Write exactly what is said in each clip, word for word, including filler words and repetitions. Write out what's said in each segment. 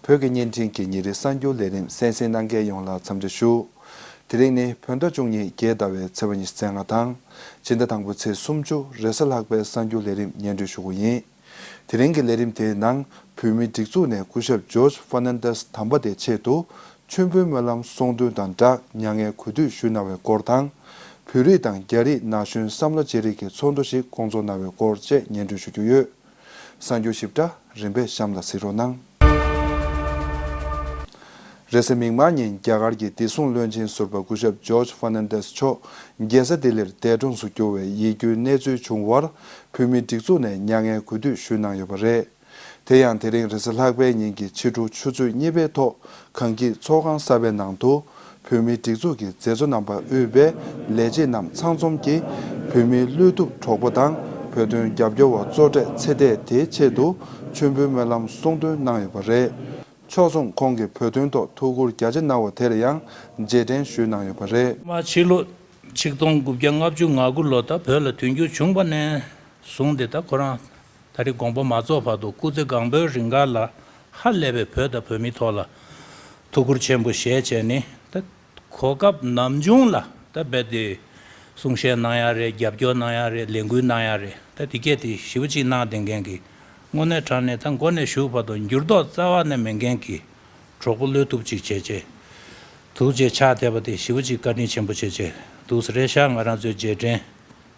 བོད་ཀྱི་བརྙན་འཕྲིན་གྱི་ཉིན་རེའི་གསར་འགྱུར་ལས་རིམ་གསན་གཟིགས་གནང་མཁན་ཡོངས་ལ་འཚམས་འདྲི་ཞུ། དེ་རིང་ནི་བོད་ཟླ་བཅུ་གཉིས་བརྒྱད་ཟླ་བའི་ཚེས་པ་ཉི་ཤུ་རྩ་ལྔ་དང་། སྤྱི་ཟླ་དང་པོའི་ཚེས་སུམ་ཅུ་རེས་གཟའ་ལྷག་པའི་གསར་འགྱུར་ལས་རིམ་སྙན་སྒྲོན་ཞུ་གི་ཡིན། དེ་རིང་གི་ལས་རིམ་དེའི་ནང་བོད་མིའི་སྒྲིག་འཛུགས་ནས་སྐུ་ཞབས་ཇོརྗ་ཧྥར་ནན་ཏེས་དམ་པ་དེའི་ཆེད་དུ་མཆོད་འབུལ་སྨོན་ལམ་གསུང་འདོན་དང་སྦྲགས་མྱ་ངན་གུས་འདུད་ཞུས་གནང་བའི་སྐོར་དང་། བོད་རིགས་དང་རྒྱ་རིགས་ན་གཞོན་བསམ་བློ་བརྗེ་རེས་ཀྱི་ཚོགས་འདུ་ཞིག་བསྐོང་ཚོགས་གནང་བའི་སྐོར་བཅས་སྙན་སྒྲོན་ཞུ་རྒྱུ་ཡོད། གསར་འགྱུར་ཞིབ་ཕྲ་རིམ་པས་གཤམ་ལ་གཟིགས་རོགས་གནང་། རེས་གཟའ་མིག་དམར་ཉིན་རྒྱ་གར་གྱི་བདེ་སྲུང་བློན་ཆེན་ཟུར་པ་སྐུ་ཞབས་ཇོརྗ་ཧྥར་ནན་ཏེས་མཆོག་རྒྱལ་ས་ལྡི་ལིར་འདས་གྲོངས་སུ་གྱུར་བའི་ཡིད་སྐྱོའི་གནས་ཚུལ་བྱུང་བར། བོད་མིའི་སྒྲིག་འཛུགས་ནས་མྱ་ངན་གུས་འདུད་ཞུས་གནང་ཡོད་པ་རེད། དེ་ཡང་དེ་རིང་རེས་གཟའ་ལྷག་པའི་ཉིན་གྱི་ཕྱི་དྲོ་ཆུ་ཚོད་གཉིས་པའི་ཐོག་གངས་སྐྱིད་ཚོགས་ཁང་གསར་པའི་ནང་དུ། བོད་མིའི་སྒྲིག་འཛུགས་ཀྱི་མཛད་གཙོ་རྣམ་པ་དབུས་པའི་ལས་བྱེད་རྣམས་ཚང་འཛོམས་ཀྱིས་བོད་མིའི་བློས་ཐུབ་གྲོགས་པོ་དང་བོད་དོན་རྒྱབ་སྐྱོར་བ་གཙོ་གྲས་ཚེ་འདས་དེའི་ཆེད་དུ་མཆོད་འབུལ་སྨོན་ལམ་གསུང་འདོན་གནང་ཡོད་པ་རེད། ཕྱོགས་མཚུངས་ཁོང་གིས་བོད་དོན་ཐོག་ཐུགས་ཁུར་རྒྱ་ཆེ་གནང་བ་དེར་ཡང་རྗེས་དྲན་ཞུས་གནང་ཡོད་པ་རེད། མ་ཕྱི་ལོ་ཆིག་སྟོང་དགུ་བརྒྱ་ལྔ་བཅུ་ང་དགུ་ལོ་ད་བོད་ལ་དུས་འགྱུར་བྱུང་བ་ནས་བཟུང་སྟེ་ད་ཁོ་རང་ད་རེས་དགོངས་པ་མ་རྫོགས་བར་དུ་སྐུ་ཚེ་གང་པོའི་རིང་ག་ལ་ཧ་ལས་པའི་བོད་དང་བོད་མིའི་ཐོག་ལ་ཐུགས་ཁུར་ཆེན་པོ་བཞེས་བྱས་ནས་ད་གོ་སྐབས་ནམ་བྱུང་ལ་ད་རྦད་དེ་གསུང་བཤད་གནང་ཡ་རེད། རྒྱབ་སྐྱོར་གནང་ཡ་རེད། ལས་འགུལ་གནང་ཡ་རེད། ད་དེ་གས་དེ་ཞེ་པོ་ཅིག་གནང་བསྡད་མཁན་གྱི་དངོས་གནས་དྲང་གནས་ད་མགོ་ནས་མཇུག་བར་དུ་འགྱུར་ལྡོག་རྩ་བ་ནས་མེད་མཁན་གྱི་གྲོགས་པོ་བློས་ཐུབ་ཅིག་བྱས་བྱས་འདུག་བྱས་ཆགས་བསྡད་པ་དེ་ཞེ་པོ་ཅིག་བཀའ་དྲིན་ཆེན་པོ་བྱས་བྱས་འདུག་སེ་རེད་ཤག་ང་རང་ཚོའི་རྗེས་དྲན་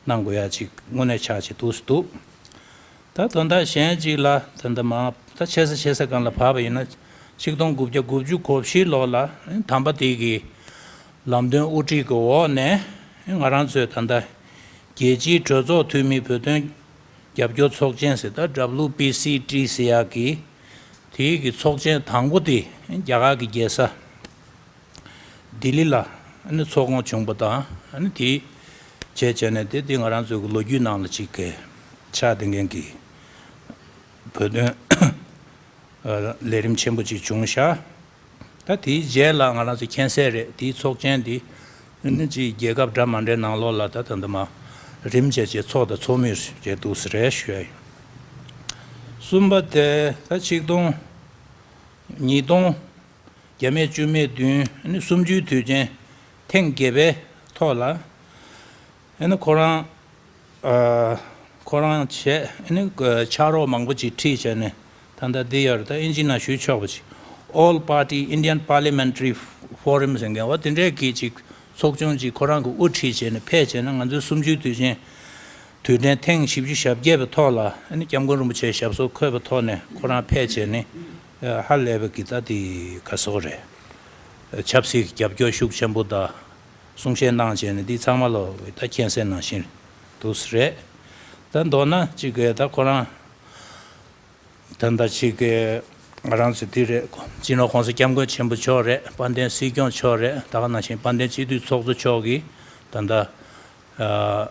གནང་དགོས་ཡ་ཅིག་དངོས་གནས་ཆགས་བྱས་འདུག་སེ་འདུག་ད་དོན་དག་གཞན་ཅིག་ལ་ད་ལྟ་མ་ད་ཆེ་ས་ཆེ་ས་སྒང་ལ་བབས་པ་ཡིན་ན་ཆིག་སྟོང་དགུ་བརྒྱ་དགུ་བཅུ་གོ་བཞི་ལོ་ལ་དམ་པ་དེ་གི་ལམ་སྟོན་དབུ་ཁྲིད་ཀྱི་འོག་ནས་ང་རང་ཚོའི་ད་ལྟ་རྒྱལ་སྤྱིའི་གྲོས་ཚོགས་འཐུས་མིའི་བོད་དོན་རྒྱབ་སྐྱོར་ཚོགས་ཆེན་ཟེར་ད་W B C T ཟེར་ཡག་གི་དེའི་གི་ཚོགས་ཆེན་དང་པོ་དེ་རྒྱ་གར་གྱི་རྒྱལ་ས་ལྡི་ལི་ལ་ཨ་ནི་ཚོགས་འཁོར་བྱུང་པ་དང་། ཨ་ནི་དེའི་བྱས་བྱས་ནས་དེ་དེ་ང་རང་ཚོའི་གི་ལོ་རྒྱུས་ནང་ལ་ཅིག་གི་ཆགས་བསྡད་མཁན་གྱི་བོད་དོན་ལས་རིམ་ཆེན་པོ་ཅིག་བྱུང་ཤག་ད་དེའི་རྗེས་ལ་ང་རང་ཚོ་མཁྱེན་གསལ་རེད། དེའི་ཚོགས་ཆེན་དེ་ཨ་ནི་ཅིག་རྒྱལ་ཁབ་འདྲ་མ་འདྲའི་ནང་ལོགས་ལ་ད་ད་འདི་མ་རིམ་བྱས་བྱས་ཚོགས་དང་ཚོགས་མུས་བྱས་འདུག་སེ་རེད་ཞུ་ཡ་ཡིན། གསུམ་པ་དེ་ད་ཆིག་སྟོང་ཉིས་སྟོང་བརྒྱ་མེད་བཅུ་མེད་བདུན་ཨ་ནི་གསུམ་བཅུའི་དུས་ཆེན་ཐེངས་བརྒྱད་པའི་ཐོག་ལ་ཨ་ནི་ཁོ་རང་ཨ་ཁོ་རང་བྱས་ཨ་ནི་ཕྱག་རོགས་མང་པོ་ཅིག་ཁྲིད་བྱས་ནས་ད་ལྟ་འདི་ཡོད་རེད། ད་ཨིན་ཇི་ནང་ཞུ་ཆོག་པ་ཅིག All Party Indian Parliamentary Forum ཟེར་མཁན་འོ་དེ་འདྲས་ཀྱི་ཅིག་ཚོགས་ཆུང་ཅིག་ཁོ་རང་གིས་དབུ་ཁྲིད་བྱས་ནས་ཕེབས་བྱས་ན་ང་ཚོའི་གསུམ་བཅུའི་དུས་ཆེན་དུས་དྲན་ཐེངས་བཞི་བཅུ་ཞེ་བརྒྱད་པའི་ཐོག་ལ་ཨ་ནི་སྐྱབས་མགོན་རིན་པོ་ཆེའི་ཞབས་སོར་འཁོད་པའི་ཐོག་ནས་ཁོ་རང་ཕེབས་བྱས་ནས་ཧ་ལས་པའི་གི་ད་དེ་ག་སོགས་རེད། ཆབ་སྲིད་ཀྱི་རྒྱབ་སྐྱོར་ཤུགས་ཆེན་པོ་དང་གསུང་བཤད་གནང་བྱས་ནས་འདི་ཚང་མ་ལོ་ད་མཁྱེན་གསལ་ནང་བཞིན་འདུག་སེ་རེད། ད་མདོར་ན་གཅིག་གི་ད་ཁོ་རང་ད་ད་གཅིག་གི་ང་རང་ཚོ་འདི་རེད། སྤྱི་ནོར་༸གོང་ས་༸སྐྱབས་མགོན་ཆེན་པོ་མཆོག་རེད། དཔལ་ལྡན་སྲིད་སྐྱོང་མཆོག་རེད། ད་ག་ནང་བཞིན་དཔལ་ལྡན་སྤྱི་འཐུས་ཚོགས་གཙོ་མཆོག་གིས་ད་ད་ཨ།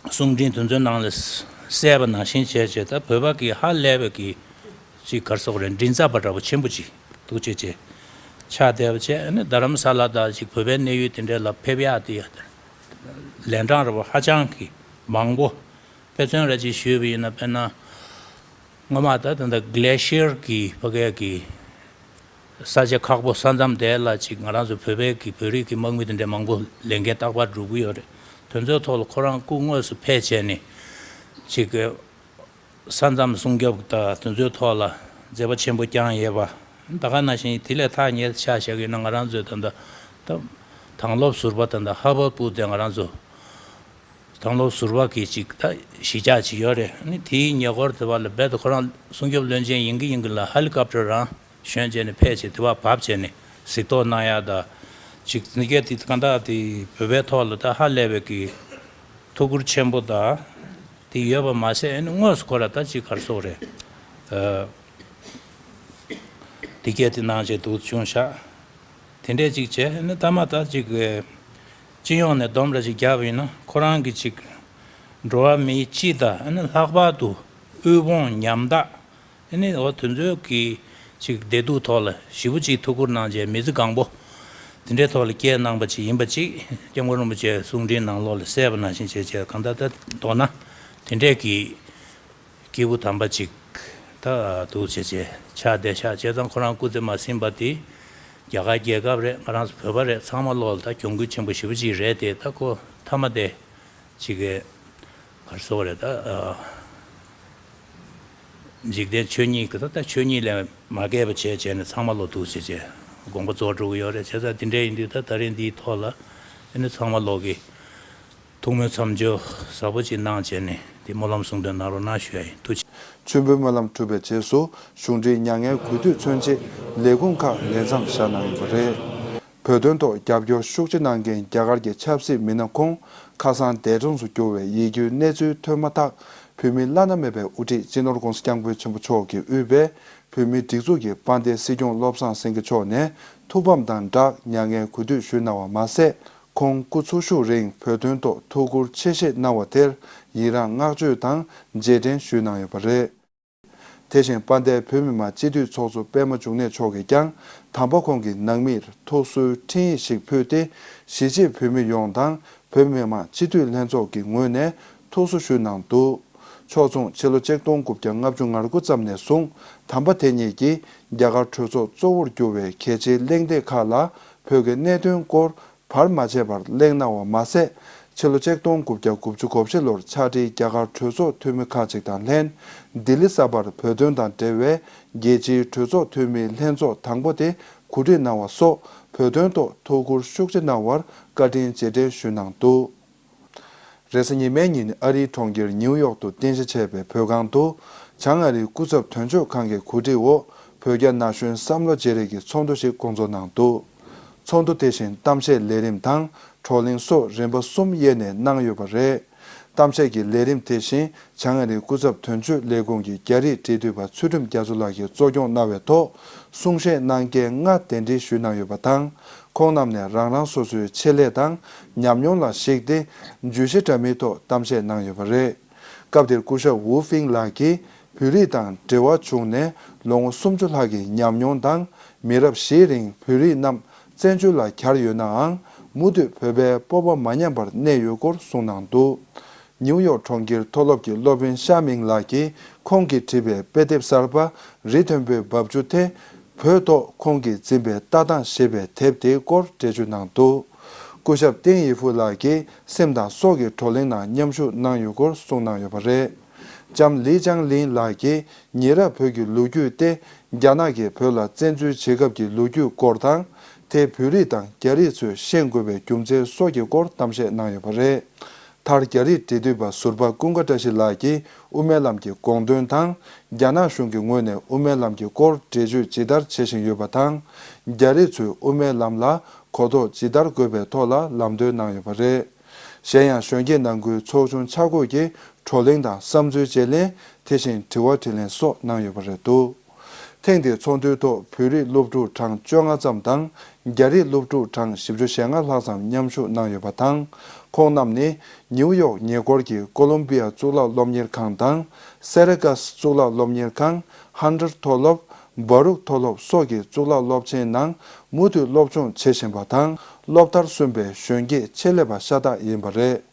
གསུང་འཕྲིན་དེ་ཚོའི་ནང་ལ་གསལ་བ་ནང་བཞིན་བྱས་བྱས་ད་བོད་པ་གི་ཧ་ལས་པའི་གི་ཅིག་ག་རེ་ཟེར་དགོས་རེད། མགྲིན་ཚབ་པ་འདྲ་པོ་ཆེན་པོ་ཅིག་འདུག་བྱས་བྱས་ཆགས་བསྡད་པ་བྱས། ཨ་ནི་རྡ་རམ་ས་ལ་དང་ཅིག་བོད་པའི་གནས་ཡུལ་དེ་འདྲ་ལ་ཕེབས་ཡག་དེ་ཡ་ལན་གྲངས་འདྲ་པོ་ཧ་ཅང་གི་མང་པོ། དཔེ་མཚོན་ར་ཅིག་ཞུས་པ་ཡིན་ན་དཔེར་ན། སྔོན་མ་ད་ད་ལྟ་Glacier གི་ཕ་གའི་གི་ས་ཆ་ཁག་པོ་ས་མཚམས་དེ་ལ་ཅིག་ང་རང་ཚོ་བོད་པའི་གི་བོད་རིགས་ཀྱི་དམག་མི་དེ་འདྲ་མང་པོ་ལས་འགན་རྟག་པར་སྒྲུབ་ཀྱི་ཡོད་རེད། དེ་ཚོའི་ཐོག་ལ་ཁོ་རང་སྐུ་དངོས་སུ་ཕེབས་བྱས་ནས་ཅིག་ས་མཚམས་སྲུང་སྐྱོབ་དང་དེ་ཚོའི་ཐོག་ལ་མཛད་པ་ཆེན་པོ་བསྐྱངས་ཡོད་པ། ད་ག་ནང་བཞིན་དེ་ལས་ཐག་ཉེ་ས་ཆ་བཞག་ཡོད་ན་ང་རང་ཚོའི་ད་ལྟ་ད་དྭང་སློབ་ཟུར་པ་ད་ལྟ་ཧ་བར་པུར་དེ་ང་རང་ཚོ། དྭང་སློབ་ཟུར་པ་གི་ཅིག་ད་གཞིས་ཆགས་ཅིག་ཡོད་རེད། ཨ་ནི་དེའི་ཉེ་འཁོར་དེ་བ་ལ་རྦད་དེ་ཁོ་རང་སྲུང་སྐྱོབ་བློན་ཆེན་ཡིན་གི་ཡིན་གི་ལ་ཧེ་ལི་ཀོབ་ཊར་རང་ཞོན་བྱས་ནས་ཕེབས་བྱས་དེ་བ་བབས་བྱས་ནས་གཟིགས་རྟོག་གནང་ཡ་ད་ཅིག་ནི་སྐད་དེ་གང་ལྟར་དེ་བོད་པའི་ཐོག་ལ་ད་ཧ་ལས་པའི་གི་ཐུགས་ཁུར་ཆེན་པོ་ད་དེ་ཡོད་པ་མ་ཟད། ཨ་ནི་དངོས་སུ་ཁོ་ར་ད་ཅིག་ག་རེ་ཟེར་དགོས་རེད། ཨ། དེ་སྐད་དེ་གནང་བྱས་འདུག་བྱུང་ཤག་དེ་འདྲས་ཅིག་བྱས་ནས་ད་མ་ད་ཅིག་སྤྱི་ཡོངས་ནས་སྡོམ་ར་ཅིག་བརྒྱབ་ཡིན་ན་ཁོ་རང་གི་ཅིག་འགྲོ་བ་མིའི་སྤྱི་དང་ཨ་ནི་ལྷག་པར་དུ་དབུལ་ཕོངས་ཉམ་ཐག་ཨ་ནི་འོ་དེ་ཚོའི་གི་ཅིག་བདེ་སྡུག་ཐོག་ལ་ཞེ་པོ་ཅིག་ཐུགས་ཁུར་གནང་བྱས་མི་ཚེ་གང་པོ་དེ་འདྲའི་ཐོག་ལ་བསྐྱལ་གནང་པ་ཅིག་ཡིན་པ་ཅིག་སྐྱབས་མགོན་རིན་པོ་ཆེའི་གསུང་འཕྲིན་ནང་ལོགས་ལ་གསལ་བ་ནང་བཞིན་བྱས་བྱས་གང་ལྟར་ད་མདོར་ན་དེ་འདྲས་ཀྱི། སྐྱེས་བུ་དམ་པ་ཅིག་ ད་འདུག་བྱས་བྱས་ཆགས་བསྡད་ཤག་བྱས་ཙང་ཁོ་རང་སྐུ་ཚེ་མ་ཟིན་པ་དེ་རྒྱ་གར་རྒྱལ་ཁབ་རེད། ང་རང་ཚོ་བོད་པ་རེད། ཚང་མ་ལོག་ལ་ད་གྱོང་གུད་ཆེན་པོ་ཞེ་པོ་ཅིག་རེད་དེ། ད་ཁོ་མཐའ་མ་དེ་ཅིག་གི་གར་སོགས་རེད། ད་འཇིག་རྟེན་ཆོས་ཉིད་ཀྱི་ད་ད་ཆོས་ཉིད་ལས་མ་འགལ་བ་བྱས་བྱས་ནས་ཚང་མ་ལོག་འདུག་བྱས་བྱས་དགོངས་པ་རྫོགས་འགྲོ་གི་ཡོད་རེད། བྱས་ཙང་དེ་འདྲ་ཡིན་དུས་ད་ད་རིང་འདིའི་ཐོག་ལ་ཨ་ནི་ཚང་མ་ལོག་གི་ཐུགས་སྨོན་མཚམས་སྦྱོར་ཟབ་པོ་ཅིག་གནང་བྱས་ནས་དེ་སྨོན་ལམ་གསུང་འདོན་གནང་རོགས་གནང་ཞུ་ཡ་ཡིན། ཐུགས་རྗེ་ཆེ། མཆོད་འབུལ་སྨོན་ལམ་གྲུབ་པའི་རྗེས་སུ་གཞུང་འབྲེལ་མྱ་ངན་གུས་འདུད་མཚོན་ཆེད་ལས་ཁུངས་ཁག་ལས་མཚམས་བཞག་གནང་ཡོད་པ་རེད། བོད་དོན་ཐོག་རྒྱབ་སྐྱོར་ཤུགས་ཆེ་གནང་མཁན་རྒྱ་གར་གྱི་ཆབ་སྲིད་མི་སྣ་ཁོང་ཁ་སང་འདས་གྲོངས་སུ་གྱུར་བའི་ཡིད་སྐྱོའི་གནས་ཚུལ་ཐོན་མ་ཐག་བོད་མིའི་བླ་ན་མེད་པའི་དབུ་ཁྲིད་སྤྱི་ནོར་༧གོང་ས་༧སྐྱབས་མགོན་ཆེན་པོ་མཆོག་གིས་དབུས་པའི་བོད་མིའི་སྒྲིག་འཛུགས་ཀྱི་དཔལ་ལྡན་སྲིད་སྐྱོང་བློ་བཟང་སེང་གེ་མཆོག་ནས་ཐུགས་ཕམ་དང་སྦྲགས་མྱ་ངན་གུས་འདུད་ཞུས་གནང་བ་མ་ཟད། ཁོང་སྐུ་འཚོ་བཞུགས་རིང་བོད་དོན་ཐོག་ཐུགས་ཁུར་ཆེ་བཞེས་གནང་བ་དེར་ཡི་རངས་བསྔགས་བརྗོད་དང་རྗེས་དྲན་ཞུས་གནང་ཡོད་པ་རེད། དེ་བཞིན་དཔལ་ལྡན་བོད་མི་མང་སྤྱི་འཐུས་ཚོགས་གཙོ་པད་མ་འབྱུང་གནས་མཆོག་གིས་ཀྱང་དམ་པ་ཁོང་གི་ནང་མིར་ཐུགས་གསོའི་འཕྲིན་ཡིག་ཞིག་ཕུལ་ཏེ། གཞིས་བྱེས་བོད་མི་ཡོངས་དང་བོད་མི་མང་སྤྱི་འཐུས་ལྷན་ཚོགས་ཀྱི་ངོས་ནས་ཐུགས་གསོ་ཞུས་གནང་འདུག་ཕྱོགས་མཚུངས་ཕྱི་ལོ་ཆིག་སྟོང་དགུ་བརྒྱ་ལྔ་བཅུ་ང་དགུ་ཙམ་ནས་བཟུང་དམ་པ་དེ་ཉིད་ཀྱིས་རྒྱ་གར་གྲོས་ཚོགས་གཙོ་བོར་གྱུར་བའི་གལ་ཆེའི་གླེང་སྟེགས་ཁག་ལ་བོད་ཀྱི་གནད་དོན་སྐོར་བར་མ་ཆད་པར་གླེང་གནང་བ་མ་ཟད། ཕྱི་ལོ་ཆིག་སྟོང་དགུ་བརྒྱ་དགུ་བཅུ་གོ་བཞི་ལོར་ཕྱག་བྲིས་རྒྱ་གར་གྲོས་ཚོགས་འཐུས་མི་ཁག་ཅིག་དང་ལྷན་ལྡི་ལི་གསར་པར་བོད་དོན་དང་འབྲེལ་བའི་རྒྱལ་སྤྱིའི་གྲོས་ཚོགས་འཐུས་མིའི་ལྷན་ཚོགས་དང་པོ་དེ་གོ་སྒྲིག་གནང་བ་སོགས་བོད་དོན་ཐོག་ཐུགས་ཁུར་ཤུགས་ཆེ་གནང་བར་བཀའ་དྲིན་རྗེས་དྲན་ཞུས་གནང་འདུག་རེས་གཟའ་ཉི་མའི་ཉིན་ཨ་རིའི་གྲོང་ཁྱེར་ནིའུ་ཡོག་ཏུ་རྟེན་གཞི་བྱས་པའི་བོད་ཁང་དུ་བྱང་ཨ་རིའི་སྐུ་ཚབ་དོན་གཅོད་ཁང་གི་གོ་སྒྲིག་འོག་བོད་རྒྱ་ན་གཞོན་བསམ་བློ་བརྗེ་རེས་ཀྱི་ཚོགས་འདུ་ཞིག་འགོ་འཛུགས་གནང་འདུག་ཚོགས་འདུ་དེ་བཞིན་གཏམ་བཤད་ལས་རིམ་དང་བགྲོ་གླེང་སོགས་རིམ་པ་གསུམ་དབྱེ་ནས་གནང་ཡོད་པ་རེད། གཏམ་བཤད་ཀྱི་ལས་རིམ་དེ་བཞིན་བྱང་ཨ་རིའི་སྐུ་ཚབ་དོན་གཅོད་ལས་ཁུངས་ཀྱི་རྒྱ་རིགས་འབྲེལ་མཐུད་པ་ཚུལ་ཁྲིམས་རྒྱ་མཚོ་ལགས་ཀྱིས་གཙོ་སྐྱོང་གནང་བའི་ཐོག་གསུང་བཤད་གནང་མཁན་ལྔ་གདན་འདྲེན་ཞུས་གནང་ཡོད་པ་དང་། ཁོང་རྣམས་ནས་རང་རང་སོ་སོའི་ཆེད་ལས་དང་ཉམས་མྱོང་ལ་གཞིགས་ཏེ་བརྗོད་གཞི་འདྲ་མིན་ཐོག་གཏམ་བཤད་གནང་ཡོད་པ་རེད། སྐབས་དེར་སྐུ་ཞབས་ཝུའུ་ཧྥིང་ལགས་ཀྱིས་བོད་རིགས་དང་འབྲེལ་བ་བྱུང་ནས་ལོ་ངོ་སུམ་ཅུ་ལྷག་གི་ཉམས་མྱོང་དང་མི་རབས་བཞིའི་རིང་བོད་རིགས་རྣམས་བཙན་བྱོལ་ལ་གྱར་ཡོད་ནའང་མུ་མཐུད་བོད་པའི་སྤོབས་པ་མ་ཉམས་པར་གནས་ཡོད་སྐོར་གསུངས་གནང་འདུག་ནིའུ་ཡོག་གྲོང་ཁྱེར་མཐོ་སློབ་ཀྱི་སློབ་དཔོན་ཤ་མིང་ལགས་ཀྱིས་ཁོང་གིས་བྲིས་པའི་དཔེ་དེབ་གསར་པ་རི་མཐོན་པོའི་རྦབ་ཆུ་དེ་བོད་ཐོག་ཁོང་གིས་འཛིན་པའི་ལྟ་སྟངས་ཞེས་པའི་དེབ་དེའི་སྐོར་འགྲེལ་བརྗོད་གནང་འདུག་སྐུ་ཞབས་ཏིང་ཡེ་ཧྥུ་ལགས་ཀྱིས་སེམས་དང་སྲོག་གི་བགྲོ་གླེང་ནང་མཉམ་ཞུགས་གནང་ཡོད་སྐོར་གསུངས་གནང་ཡོད་པ་རེད། ལྕམ་ལི་ཅང་ལིན་ལགས་ཀྱིས་ཉེ་རབས་བོད་ཀྱི་ལོ་རྒྱུས་ཏེ་རྒྱ་ནག་གིས་བོད་ལ་བཙན་འཛུལ་བྱེད་སྐབས་ཀྱི་ལོ་རྒྱུས་སྐོར་དང་། དེ་བོད་རིགས་དང་རྒྱ་རིགས་ཚོས་ཤེས་དགོས་པའི་རྒྱུ་མཚན་སོགས་ཀྱི་སྐོར་གཏམ་བཤད་གནང་ཡོད་པ་རེད། མཐར་རྒྱ་རིགས་འབྲེལ་མཐུད་པ་ཟུར་པ་ཀུན་དགའ་བཀྲ་ཤིས་ལགས་ཀྱིས་དབུ་མའི་ལམ་གྱི་དགོངས་དོན་དང་། རྒྱ་ནག་གཞུང་གི་ངོས་ནས་དབུ་མའི་ལམ་གྱི་སྐོར་འགྲེལ་བརྗོད་ཇི་ལྟར་བྱེད་བཞིན་ཡོད་པ་དང་། རྒྱ་རིགས་ཚོས་དབུ་མའི་ལམ་ལ་གོ་རྟོགས་ཇི་ལྟར་དགོས་པའི་ཐོག་ལ་ལམ་སྟོན་གནང་ཡོད་པ་རེད། གཞན་ཡང་གཞོན་སྐྱེས་ནང་ཁུལ་ཚོགས་ཆུང་ཆ་བགོས་ཀྱིས་བགྲོ་གླེང་དང་བསམ་ཚུལ་བརྗེ་ལེན། དེ་བཞིན་དྲི་བ་དྲིས་ལན་སོགས་གནང་ཡོད་པ་རེད་འདུག་ཐེངས་འདིའི་ཚོགས་འདུའི་ཐོག་བོད་རིགས་སློབ་ཕྲུག་གྲངས་བཅོ་ལྔ་ཙམ་དང་རྒྱ་རིགས་སློབ་ཕྲུག་གྲངས་བཞི་བཅུ་ཞེ་ལྔ་ལྷག་ཙམ་མཉམ་ཞུགས་གནང་ཡོད་པ་དང་། ཁོང་རྣམས་ནི་ནིའུ་ཡོག་ཉེ་འཁོར་གྱི་ཀོ་ལོམ་བི་ཡ་གཙུག་ལག་སློབ་གཉེར་ཁང་དང་། སེ་ར་ཀ་སི་གཙུག་ལག་སློབ་གཉེར་ཁང་། ཧན་ཏར་མཐོ་སློབ། བྷ་རུག་མཐོ་སློབ་སོགས་ཀྱི་གཙུག་ལག་སློབ་ཆེན་ནང་མུ་མཐུད་སློབ་སྦྱོང་བྱེད་བཞིན་པ་དང་། སློབ་མཐར་སོན་པའི་གཞོན་སྐྱེས་ཆེད་ལས་པ་ཤ་སྟག་ཡིན་པ་རེད།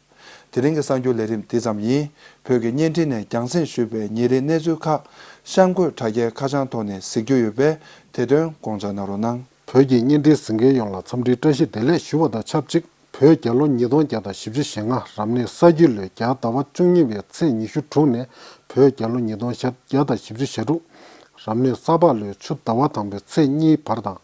དེ་རིང་གི་གསར་འགྱུར་ལས་རིམ་འདི་ཙམ་ཡིན། བོད་ཀྱི་བརྙན་འཕྲིན་ནས་རྒྱང་སྲིང་ཞུས་པའི་ཉིན་རེའི་གནས་ཚུལ་ཁག་གཤམ་འཁོད་དྲ་རྒྱའི་ཁ་བྱང་ཐོག་ནས་གཟིགས་རྒྱུ་ཡོད་པས་དེ་དོན་དགོངས་འཇགས་གནང་རོགས་གནང་། བོད་ཀྱི་བརྙན་འཕྲིན་གཟིགས་མཁན་ཡོངས་ལ་འཚམས་འདྲིའི་བཀྲ་ཤིས་བདེ་ལེགས་ཞུ་བ་དང་ཆབས་ཅིག་བོད་རྒྱལ་ལོ་ཉིས་སྟོང་བརྒྱ་དང་བཞི་བཅུ་ཞེ་ལྔ། རབ་གནས་ས་ཁྱི་ལོའི་རྒྱ་ཟླ་བ་བཅུ་གཉིས་པའི་ཚེས་ཉི་ཤུ་དྲུག་ནས་བོད་རྒྱལ་ལོ་ཉིས་སྟོང་བརྒྱ་དང་བཞི་བཅུ་ཞེ་དྲུག་རབ་གནས་ས་ཕག་ལོའི་ཆུ་ཟླ་བ་དང་པོའི་ཚེས་གཉིས་བར་དང་།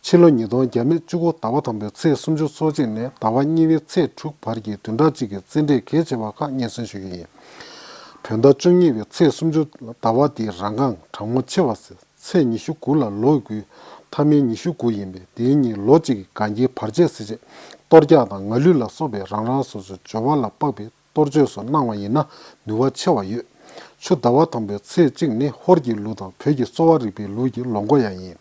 ཕྱི་ལོ་ཉིས་སྟོང་བརྒྱ་མེད་བཅུ་དགུ་ཟླ་བ་དང་པོའི་ཚེས་སུམ་ཅུ་སོ་གཅིག་ནས་ཟླ་བ་གཉིས་པའི་ཚེས་དྲུག་བར་གྱི་བདུན་ཕྲག་གཅིག་གི་རྩེད་འགྲན་གལ་ཆེ་བ་ཁག་སྙན་སེང་ཞུ་རྒྱུ་ཡིན། བོད་ཟླ་བཅུ་གཉིས་པའི་ཚེས་སུམ་ཅུ་ཟླ་བ་འདིའི་རང་རྐང་གྲང་མོ་ཆེ་བ་ཟེར། ཚེས་ཉི་ཤུ་དགུ་ལ་ལོ་དགུའི་མཐའ་མའི་ཉི་ཤུ་དགུ་ཡིན་པས། དེའི་ཉིན་ལོ་གཅིག་གི་གན་རྒྱའི་བར་ཆད་སེལ་ཆེད་གཏོར་རྒྱག་དང་ང་ལུད་ལ་སོགས་པའི་རང་རང་སོ་སོའི་འབྱོར་བ་ལ་དཔག་པའི་གཏོར་མཆོད་སོགས་གནང་བ་ཡིན་ན་ནུས་པ་ཆེ་བ་ཡོད། ཆུ་ཟླ་བ་དང་པོའི་ཚེས་གཅིག་ནི་ཧོར་གྱི་ལུགས་དང་བོད་ཀྱི་གསོ་བ་རིག་པའི་ལུགས་ཀྱི་ལོ་འགོ་ཡང་ཡིན།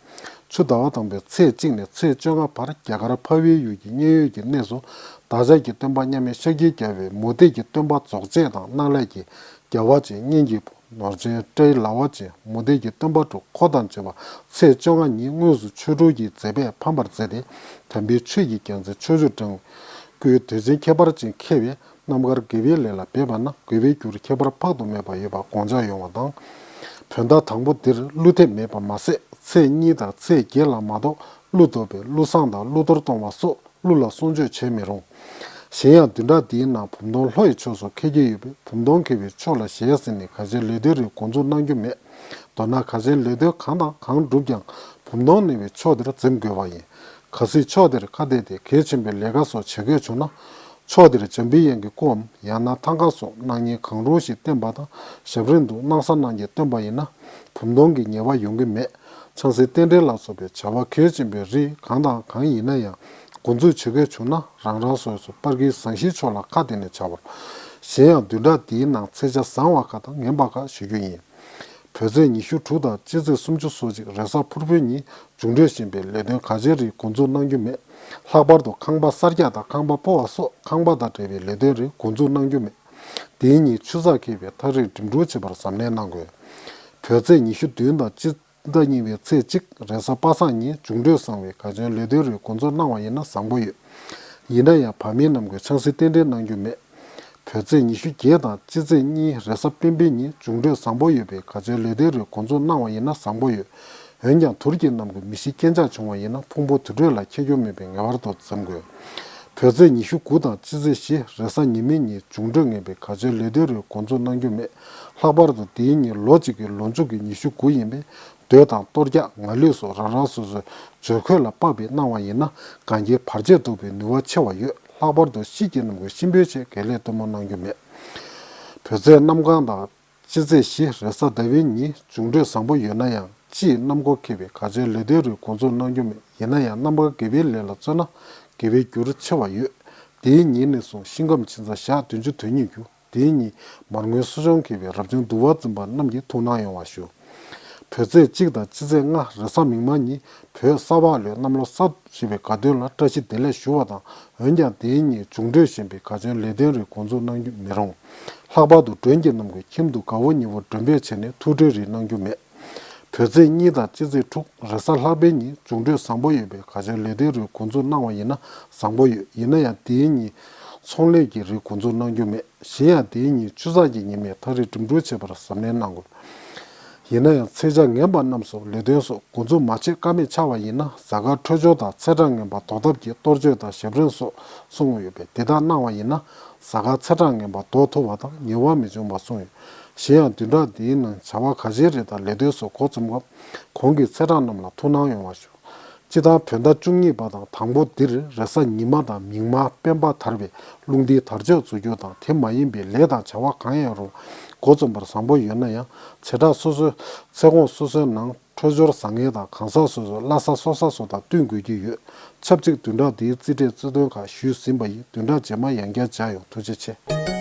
ཆུ་ཟླ་བ་དང་པོའི་ཚེས་གཅིག་ནས་ཚེས་བཅོ་ལྔ་བར་རྒྱ་གར་འཕགས་པའི་ཡུལ་གྱི་མཉན་ཡོད་ཀྱི་གནས་སུ་བདག་ཅག་གི་སྟོན་པ་མཉམ་མེད་ཤཱཀྱའི་རྒྱལ་པོས་མུ་སྟེགས་ཀྱི་སྟོན་པ་རྫོགས་བྱེད་དང་གནག་ལས་ཀྱི་རྒྱལ་བ་བྱེད། གཉན་གྱི་བུ། ནོར་ཅན་སྤྲེའུ་ལ་བ་བྱེད། མུ་སྟེགས་ཀྱི་སྟོན་པ་དྲུག་འཁོར་དང་བཅས་པ་ཚེས་བཅོ་ལྔ་ཉིན་དངོས་སུ་ཆོ་འཕྲུལ་གྱི་མཛད་པས་ཕམ་པར་མཛད་དེ། དམ་པའི་ཆོས་ཀྱི་རྒྱལ་མཚན་ཕྱོགས་བཅུར་བསྒྲེང་བའི་སྐུའི་དུས་ཆེན་ཁྱད་པར་ཅན་འཁེལ་བས། རྣམ་དཀར་དགེ་བའི་ལས་ལ་འབད་པ་ན་དགེ་བའི་རྒྱུར་ཁྱད་པར་དཔག་ཏུ་མེད་པ་ཡོད་པ་དགོངས་འཇགས་ཡོང་བ་དང་ བོད་ཟླ་དང་པོ་འདིར་ཀླུ་འཐེབ་མེད་པ་མ་ཟད། ཚེས་གཉིས་དང་ཚེས་བརྒྱད་ལ་མ་གཏོགས་ཀླུ་བརྡོལ་བའི་ཀླུ་བསངས་དང་ཀླུ་གཏོར་གཏོང་བ་སོགས་ཀླུ་ལ་གསུང་ཆོས་བྱེད་མི་རུང་། གཞན་ཡང་བདུན་ཕྲག་འདིའི་ནང་བུམ་སྟོང་ལྷོ་ཡི་ཕྱོགས་སུ་འཁེལ་གྱི་ཡོད་པས། བུམ་སྟོང་འཁེལ་བའི་ཕྱོགས་ལ་ཞལ་གཟིགས་ནས་གར་བྱེད་ལས་དོན་རིགས་འགོ་འཛུགས་གནང་རྒྱུ་མེད། མདོར་ན་གར་བྱེད་ལས་དོན་གང་དང་གང་བསྒྲུབ་ཀྱང་བུམ་སྟོང་གནས་པའི་ཕྱོགས་དེར་འཛེམ་དགོས་པ་ཡིན། གལ་སྲིད་ཕྱོགས་དེར་ཁ་གཏད་དེ་གལ་ཆེན་པོའི་ལས་ཀ་སོགས་བྱེད་དགོས་བྱུང་ན། ཕྱོགས་དེར་འཇམ་པའི་དབྱངས་ཀྱི་སྐུའམ་ཡང་ན་ཐང་ཀ་སོགས་སྣང་བརྙན་གང་རུང་ཞིག་བསྟན་པ་དང་། ཞབས་རིམ་དུ་སྣང་གསལ་སྣང་བརྙན་བསྟན་པ་ཡིན་ན། བུམ་སྟོང་གི་ཉེས་པ་ཡོང་གི་མེད། ཆང་སའི་རྟེན་འབྲེལ་ལ་སོགས་པའི་བྱ་བ་གལ་ཆེན་པོའི་རིགས་གང་དང་གང་ཡིན་ན་ཡང་འགོ་འཛུགས་བྱེད་དགོས་བྱུང་ན། རང་རང་སོ་སོའི་པར་གྱི་ཟངས་གཞིའི་ཕྱོགས་ལ་ཁ་གཏད་ནས་བྱ་བར། གཞན་ཡང་བདུན་ཕྲག་འདིའི་ནང་ཚེས་ཆ་བཟང་བ་ཁག་དང་ངན་པ་ཁག་ཞུ་རྒྱུ་ཡིན། བོད་ཚེས་ཉི་ཤུ་དྲུག་དང་སྤྱི་ཚེས་སུམ་ཅུ་སོ་གཅིག་རེས་གཟའ་ཕུར་བུའི་ཉིན་མཇུག་འབྲས་གཞན་པའི་ལས་དོན་གལ་ཆེ་རིགས་འགོ་འཛུགས་གནང་རྒྱུ་མེད། ལྷག་པར་དུ་ཁང་པ་གསར་རྒྱག་དང་ཁང་པ་སྤོ་བ་སོགས་ཁང་པ་དང་འབྲེལ་བའི་ལས་དོན་རིགས་འགོ་འཛུགས་གནང་རྒྱུ་མེད། དེའི་ཉིན་ཆུ་ཚགས་འཁེལ་བའི་ཐག་རིང་འགྲིམ་འགྲུལ་བྱེད་པར་གཟབ་ནན་གནང་དགོས། བོད་ཚེས་ཉི་ཤུ་བདུན་དང་སྤྱི་ཟླ་གཉིས་པའི་ཚེས་གཅིག་རེས་གཟའ་པ་སངས་ཉིན་མཇུག་འབྲས་བཟང་བའི་གར་བྱོན་ལས་དོན་རིགས་འགོ་འཛུགས་གནང་བ་ཡིན་ན་བཟང་པོ་ཡོད། ཡིན་ན་ཡང་བ་མིན་རྣམས་ཀྱིས་ཆང་སའི་རྟེན་འབྲེལ་གནང་རྒྱུ་མེད། བོད་ཚེས་ཉི་ཤུ་བརྒྱད་དང་སྤྱི་ཚེས་གཉིས་རེས་གཟའ་སྤེན་པའི་ཉིན་མཇུག་འབྲས་བཟང་པོ་ཡོད་པའི་གར་བྱོན་ལས་དོན་རིགས་འགོ་འཛུགས་གནང་བ་ཡིན་ན་བཟང་པོ་ཡོད། འོན་ཀྱང་དུར་གྱི་རྣམས་ཀྱིས་མི་ཤི་རྐྱེན་ཆག་བྱུང་བ་ཡིན་ན་ཕུང་པོ་དུར་ཁྲོད་ལ་འཁྱེར་རྒྱུ་མེད་པས་ངེས་པར་དུ་འཛེམ་དགོས། བོད་ཚེས་ཉི་ཤུ་དགུ་དང་སྤྱི་ཚེས་བཞི་རེས་གཟའ་ཉི་མའི་ཉིན་མཇུག་འབྲས་ངན་པའི་གར་བྱོན་ལས་དོན་རིགས་འགོ་འཛུགས་གནང་རྒྱུ་མེད། ལྷག་པར་དུ་དེའི་ཉིན་ལོ་གཅིག་གི་ལོ་མཇུག་གི་ཉི་ཤུ་དགུ་ཡིན་པས། མདོས་དང་གཏོར་རྒྱག་ང་ལུས་སོགས་རང་རང་སོ་སོའི་འཇོར་གོས་ལ་དཔག་པའི་གནང་བ་ཡིན་ན་གན་རྐྱལ་བར་ཆད་བཟློག་པའི་ནུས་པ་ཆེ་བ་ཡོད། ལྷག་པར་དུ་ཤི་རྒྱལ་རྣམས་ཀྱི་གཤིན་པོའི་ཆེད་གལ་ལེ་སྟོན་མོ་གནང་རྒྱུ་མེད། བོད་ཚེས་གནམ་གང་དང་སྤྱི་ཚེས་བཞི་རེས་གཟའ་ཟླ་བའི་ཉིན་མཇུག་འབྲས་བཟང་པོ་ཡོད་ན་ཡང་། སྤྱི་ཡི་གནམ་སྒོ་འཁེལ་བའི་གར་བྱོན་ལས་དོན་རིགས་འགོ་འཛུགས་གནང་རྒྱུ་མེད། ཡིན་ན་ཡང་གནམ་གང་དགེ་བའི་ལས་ལ་བརྩོན་ན་དགེ་བའི་རྒྱུར་ཆེ་བ་ཡོད། དེའི་ཉིན་ནས་བཟུང་ཤིང་སྐམ་ཕྱི་ཟླ་ཞག་བདུན་ཅུ་དོན་གཉིས་རྒྱུ། དེའི་ཉིན་མར་ངོའི་གསོ་སྦྱོང་མཁས་པའི་རབ་བྱུང་འདུལ་བ་འཛིན་པ་རྣམས་ཀྱིས་ཐུགས་སྣང་ཡོང་བ་ཞུ། བོད་ཚེས་གཅིག་དང་སྤྱི་ཚེས་ལྔ་རེས་གཟའ་མིག་དམར་ཉིན་བོད་གསར་པ་ལོའི་གནམ་ལོ་གསར་དུ་བཞད་པའི་དགའ་སྟོན་ལ་བཀྲ་ཤིས་བདེ་ལེགས་ཞུ་བ་དང་། འོན་ཀྱང་དེའི་ཉིན་མཇུག་འབྲས་གཞན་པའི་གར་བྱོན་ལས་དོན་རིགས་འགོ་འཛུགས་གནང་རྒྱུ་མི་རུང་། ལྷག་པར་དུ་མགྲོན་གྱི་རྣམས་ཀྱིས་ཁྱིམ་དུ་དགའ་བོ་ཉེ་བོ་མགྲོན་འབོད་བྱས་ནས་ཐུགས་ཁྲལ་རིགས་གནང་རྒྱུ་མེད། བོད་ཚེས་གཉིས་དང་སྤྱི་ཚེས་དྲུག་རེས་གཟའ་ལྷག་པའི་ཉིན་མཇུག་འབྲས་བཟང་པོ་ཡོད་པའི་གར་བྱོན་ལས་དོན་རིགས་འགོ་འཛུགས་གནང་བ་ཡིན་ན་བཟང་པོ་ཡོད། ཡིན་ན་ཡང་དེའི་ཉིན་ཚོང་ལས་ཀྱི་རིགས་འགོ་འཛུགས་གནང་རྒྱུ་མེད། གཞན་ཡང་དེའི་ཉིན་ཆུ་ཚགས་ཀྱི་ཉི་མས་ཐག་རིང་འགྲིམ་འགྲུལ་བྱེད་པར་གཟབ་ནན་གནང་དགོས། ཡིན་ན་ཡང་ཚེས་ཆ་ངན་པ་རྣམས་སུ་ལས་དོན་སོགས་འགོ་འཛུགས་མ་བྱེད་ཀ་མེད་ཆགས་པ་ཡིན་ན། གཟའ་སྐར་འཕྲོད་སྦྱོར་དང་ཚེས་གྲངས་ངན་པ་ཟློག་ཐབས་ཀྱི་གཏོར་མཆོད་དང་ཞབས་རིམ་སོགས་གསུངས་ཡོད་པས། དེ་དག་གནང་བ་ཡིན་ན་གཟའ་སྐར་ཚེས་གྲངས་ངན་པ་ཟློག་ཐུབ་པ་དང་ཉེས་པ་མི་འབྱུང་བ་གསུངས་ཡོད། གཞན་ཡང་བདུན་ཕྲག་འདིའི་ནང་བྱ་བ་གལ་ཆེ་རིགས་དང་ལས་དོན་སོགས་འགོ་རྩོམ་སྐབས་གོང་གི་ཚེས་གྲངས་རྣམས་ལ་ཐུགས་སྣང་ཡོང་བ་ཞུ། སྤྱིར་བཏང་བོད་ཟླ་བཅུ་གཉིས་པ་དང་དང་པོ་འདིར་རེས་གཟའ་ཉི་མ་དང་མིག་དམར་སྤེན་པ་དར་བས་རླུང་རྟའི་དར་ལྕོག་འཛུགས་རྒྱུ་དང་དེ་མ་ཡིན་པའི་ལས་དང་བྱ་བ་གང་ཡང་རུང་འགོ་རྩོམ་པར་བཟང་པོ་ཡོད་ན་ཡང་། བྱེ་བྲག་སོ་སོའི་ཚེས་གོང་སོ་སོའི་ནང་འཕྲོད་སྦྱོར་བཟང་ངན་དང་གང་ཟག་སོ་སོའི་བླ་གཟའ་སྲོག་གཟའ་སོགས་དང་བསྟུན་དགོས་ཀྱི་ཡོད། ཆབས་ཅིག་བདུན་ཕྲག་འདིའི་རྩིས་འབྲས་རྩིས་སྟོན་ཁག་ཞུས་ཟིན་པ་ཡིན། བདུན་ཕྲག་རྗེས་མ་ཡང་བསྐྱར་མཇལ་ཡོང་། ཐུགས་རྗེ་ཆེ།